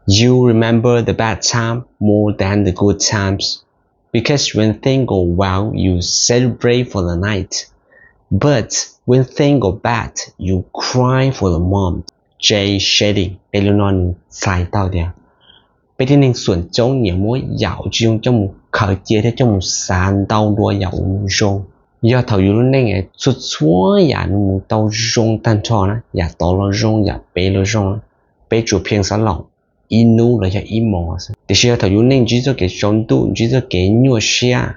You remember the bad time more than the good times. Because when things go well, you celebrate for the night. But when things go bad, you cry for the month. Jay Shetty, peb lub no nws txhais tau tias peb tib neeg xuam coob nyiam muab yam uas tsis zoo coj mus khaws cia thiab coj mus xav ntau dua yam uas nws zoo. Yog thaum yus lub neej txhua txhua yam nws mus tau zoo tag nrho na, yam tod los zoo, yam pem los zoo, peb tsuas pheej xav laum ib hnub los yog ib hmos xwb. Tiam sis yog thaum yus neej ntsib txoj kev tsaus ntuj, ntsib txoj kev nyuaj siab,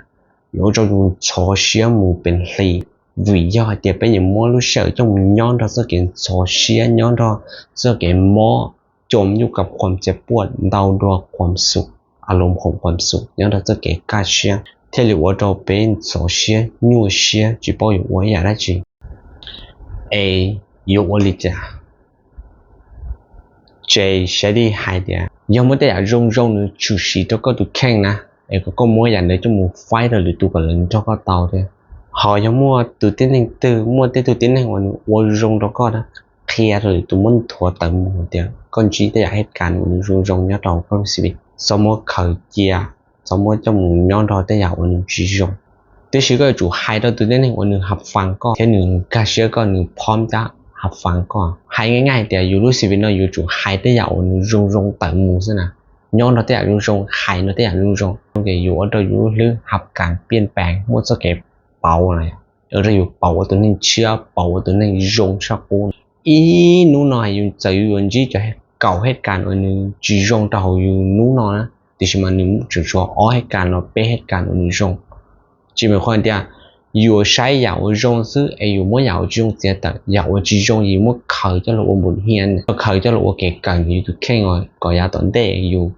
yuav ua rau yus ntxhov siab mus pes hlis, vim yog hais tias peb nyiam muab lub sij hawm coj mus nyob nrog txoj kev ntxhov siab, nyob nrog txoj kev mob, coj mus yuj kam qhuam txias puaj ntau dua qhuam xum, a loos qhuam qhuam xum nyob nrog txoj kev kaj siab, thiaj li ua rau peb ntxhov siab nyuaj siab tsis paub yuav ua ib yam dab tsi. Es yuav ua li cas? Ces Shetty hais tias yog muaj tej yam zoo zoo nws tshwm sim rau koj tus kheej na, es kom koj muab yam ntawd coj mus faib rau lwm tus kom lawv nrog koj tau thiab. Ho yog muaj tus tib neeg twg, muaj tej tug tib neeg uas nws ua zoo rau koj na, qhia rau lwm tus, muab nthuav tawm mus tias koj ntsib tej yam hej kas uas nws zoo zoo nyob rau koj lub xib fwb, txhob muab khaws cia, txhob muab coj mus nyob nrog tej yam uas nws tsis zoo. Tiam sis koj yuav tsum hais rau tus tib neeg uas nws hav fas koj thiab nws kaj siab koj, nws phob cab hav fas koj. Hais nyaj nyaj hais tias yus lub xib fwb no yuav tsum hais tej yam uas nws zoo zoo tawm mus xwb na, nyob nrog tej yam zoo zoo, hais nrog tej yam zoo zoo, ces yuav ua rau yus lub hlwb hav kas piaj pees, muaj txoj kev pauv na, ua rau yus pauv ua tus neeg tshiab, pauv ua tus neeg zoo tshaj qub. Ib hnub no yus txawm yus yuav ntsib cov kaum hej kas uas nws tsis zoo rau hauv yus hnub no na, tiam sis mas nws tseem tshuav ob hej kas los peb hej kas uas nws zoo. Tsis meem qhuav tias yus yuav saib yam uas zoo xwb es yus muab yam uas tsis zoo txiav tawm, yam uas tsis zoo yus muab khaws coj los ua npum hia, khaws coj los ua kev kawm yus tus kheej kom yav tom ntej yus,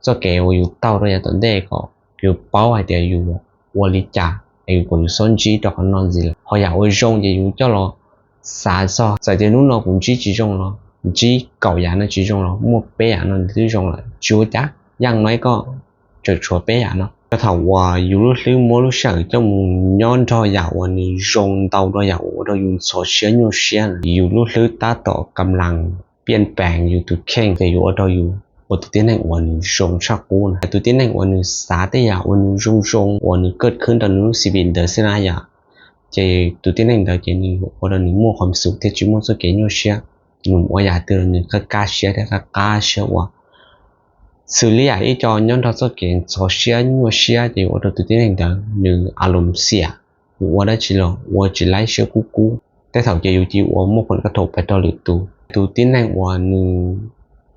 txoj kev uas yus taug rau yav tom ntej kom yus paub hais tias yus ua li cas es kom yus txhob ntsib rau qhov no ntxiv lawm. Ho yam uas zoo ces yus coj los xav txog, txawm tias hnub no kuv ntsib tsis zoo los, ntsib kaum yam no tsis zoo los, muaj peb yam no nws twb zoo lawm, tsis ua cas, yeej no ib koj tseem tshuav peb yam no. Yog thaum uas yus lub hlwb muab lub sij hawm coj mus nyob nrog yam uas nws zoo ntau dua yam uas ua rau yus ntxhov siab nyuaj siab, yus lub hlwb tab tom kam las piaj pees yus tus kheej, ces yuav ua rau yus ua tus tib neeg uas nws zoo tshaj qub na. Tus tib neeg uas nws xav tej yam uas nws zoo zoo uas nws kaj khwb rau nws lub xib fwb ntawd xwb na yom, ces tus tib neeg ntawd ces nws yuav ua rau nws muaj qhov xum thiab tsis muaj txoj kev nyuaj siab. Nws ua yam twg los nws kaj kaj siab thiab qab qab siab ua. Xws li yam ib co nyob nrog txoj kev ntxhov siab nyuaj siab ces yuav ua rau tus tib neeg ntawd nws a loos xiam, yus ua dab tsi los ua tsis laib siab kub kub. Tej thaum ces yus cia li ua muaj phoom kaj thaum pais rau lwm tus. Tus tib neeg uas nws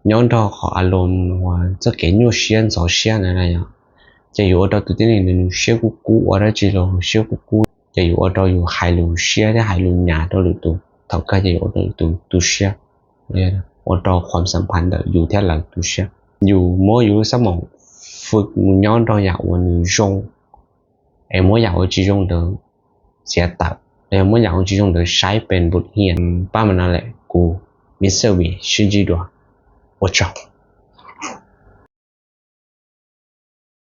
nyob nrog qhov a loos uas txoj kev nyuaj siab ntxhov siab na yom, ces yuav ua rau tus tib neeg ntawd nws siab kub kub, ua dab tsi los siab kub kub, ces yuav ua rau yus hais lus siab thiab hais lus nyav rau lwm tus, thaum kawg ces yuav ua rau lwm tus tu siab, ua rau qhuam xam phaj ntawm yus thiab lawv tu siab. Yus muab yus lub xab maum fwm mus nyob nrog yam uas nws zoo, es muab yam uas tsis zoo ntawd txiav tawm, los yog muab yam uas tsis zoo ntawd saib pes npum hia. Pab mas no lawm, kuv Mr Vim sib ntsib dua, ua tsaug.